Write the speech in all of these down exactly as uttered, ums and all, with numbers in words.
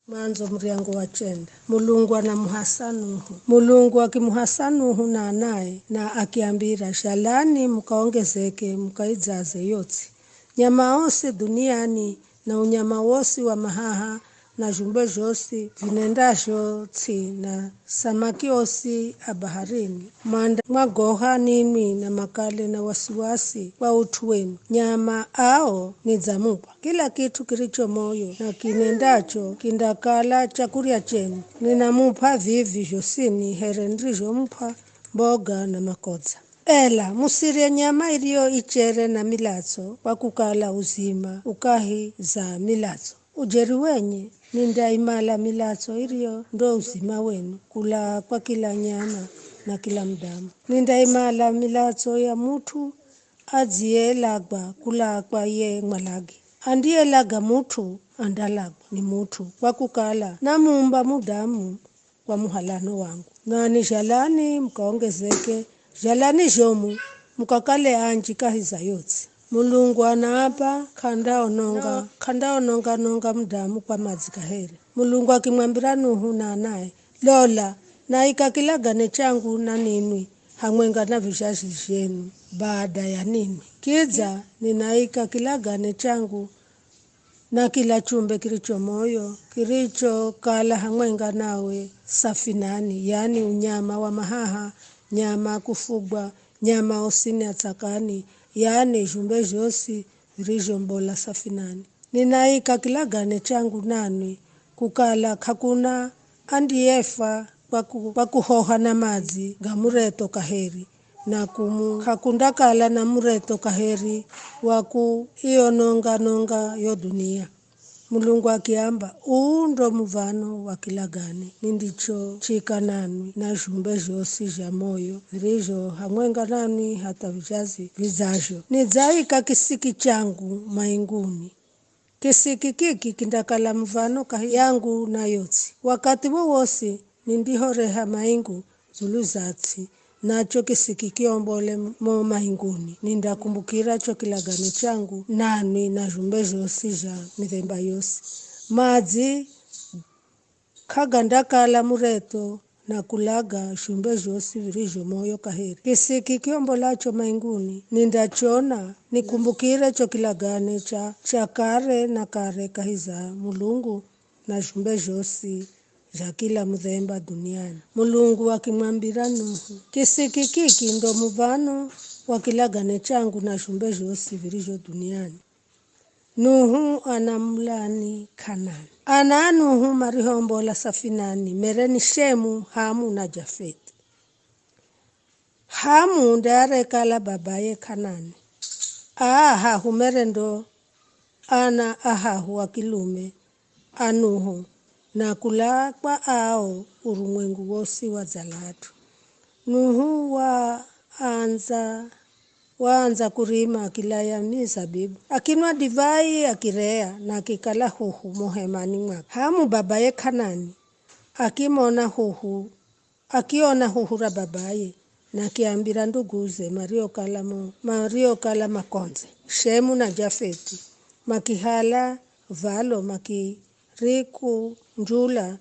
Mwandzo muryango wa chenda. Mulungu anamuhasa Nuhu. Mulungu akimuhasa Nuhu na anae, na akiambira, "Zhalani mukaongezeke, mukaidzaze yo ts'i. Nyama osi dhuniani, na unyama wosi wa mahaha, na zhumbe zhosi vinendazho ts'i, na samaki osi a baharini. Mwanda mwagoha ninwi na makale na wasiwasi kwa ut'u wenu. Nyama ao nidzamup'a. Kila kit'u kiricho moyo na kinendacho kindakala chakurya chenu. Ninamup'a vivi zhosini here nirizhomup'a mboga na makodza. Ela musirye nyama iriyo ichere na milatso, kwa kukala uzima u kahi za milatso. Ujeri wenye, nindaimala milatso iriyo ndo uzima wenu, kulaa kwa kila nyama na kila mudamu. Nindaimala milatso ya mut'u adziyelagwa kulaa kwa ye mwalagi. Andiyelaga mut'u andalagwa ni mut'u, kwa kukala namuumba mudamu kwa muhalano wangu. Nanwi zhalani mukaongezeke, zhalani zhomu mukakale anji kahi za yo ts'i." Mulungu anaapa, "K'andaononga, k'andaononga-nonga mudamu kwa madzi kaheri." Mulungu akimwambira Nuhu na anae, "Lola, naika kilagane changu na ninwi hamwenga na vizhazi zhenu baada ya ninwi. Kidza ninaika kilagane changu na kila chumbe kiricho moyo kirichokala hamwenga nawe safinani, yani unyama wa mahaha, nyama a kufugwa, nyama osini a tsakani, yani zhumbe zhosi virizhombola safinani. Ninaika kilagane changu nanwi, kukala k'akuna andiyefwa kwa ku-, kwa kuhoha na madzi ga muretho kaheri, na kumu k'akundakala na muretho kaheri wa kuiononga-nonga yo dunia." Mulungu akiamba, "Uu ndo muv̱ano wa kilagane nindichochika nanwi na zhumbe zhosi zha moyo virizho hamwenga nanwi hatha vizhazi vidzazho. Nidzaika kisiki changu mainguni. Kisiki kiki kindakala muv̱ano kahi yangu na yo ts'i. Wakathi wowosi nindihoreha maingu dzulu za ts'i, nacho kisiki kiombole mo mainguni, nindakumbukira cho kilagane changu nanwi na zhumbe zhosi zha mithemba yosi. Madzi k'agandakala muretho na kulaga zhumbe zhosi virizho moyo kaheri. Kisiki kiombolacho mainguni, nindachona nikumbukire cho kilagane cha, cha kare na kare kahi za Mulungu na zhumbe zhosi zha kila muthemba dhuniani." Mulungu akimwambira Nuhu, "Kisiki kiki ndo muv̱ano wa kilagane changu na zhumbe zhosi virizho dhuniani." Nuhu anamulani K'anani. Ana a Nuhu marihoombola safinani mere ni Shemu, Hamu na Jafeti. Hamu nde arekala babaye K'anani. Aa hahu mere ndo ana ahahu a kilume a Nuhu, na kula kwa ao urumwengu wosi wadzalat'o. Nuhu waandza, waandza kurima akilaya mizabibu, akinwa divai akireya, na akikala huhu mo hemani mwakwe. Hamu babaye K'anani akimona huhu, akiona huhu ra babaye, na akiambira nduguze mariokala mo, mariokala makondze, Shemu na Jafeti, makihala valo makirikunjula,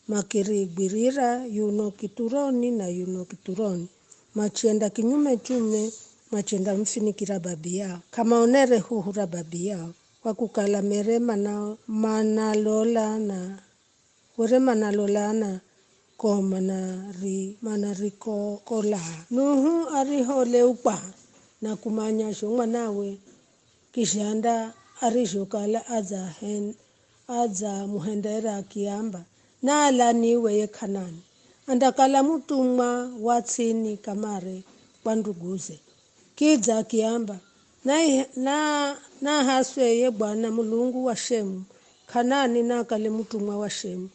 makirigwirira yuno kithuroni na yuno kithuroni, machenda kinyume-chume, machendamufinikira babiyao. K'amaonere huhu ra babiyao, kwa kukala mere mana-, manalolana were manalolana ko manari-, manarikokolaa. Nuhu ariholeukwa na kumanya zho mwanawe kizhanda arizhokala adzahen-, adzamuhendera akiamba, "Naalaniwe ye K'anani, andakala mutumwa wa ts'ini kamare kwa nduguze." Kidza akiamba, "Nai-, na, nahaswe ye Bwana Mulungu wa Shemu, K'anani naakale mutumwa wa Shemu."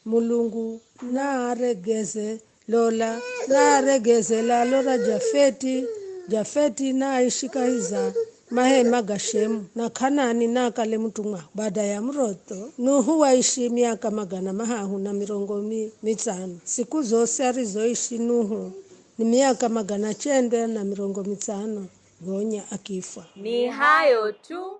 Mulungu naaregeze, lola, naaregeze lalo ra Jafeti, Jafeti naaishi kahi za mahema ga Shemu, na K'anani naakale mutumwa. Baada ya muretho, Nuhu waishi miaka magana mahahu na mirongo mi-, mitsano. Siku zosi arizoishi Nuhu ni miaka magana chenda na mirongo mitsano, gonya akifwa. Ni hayo tu.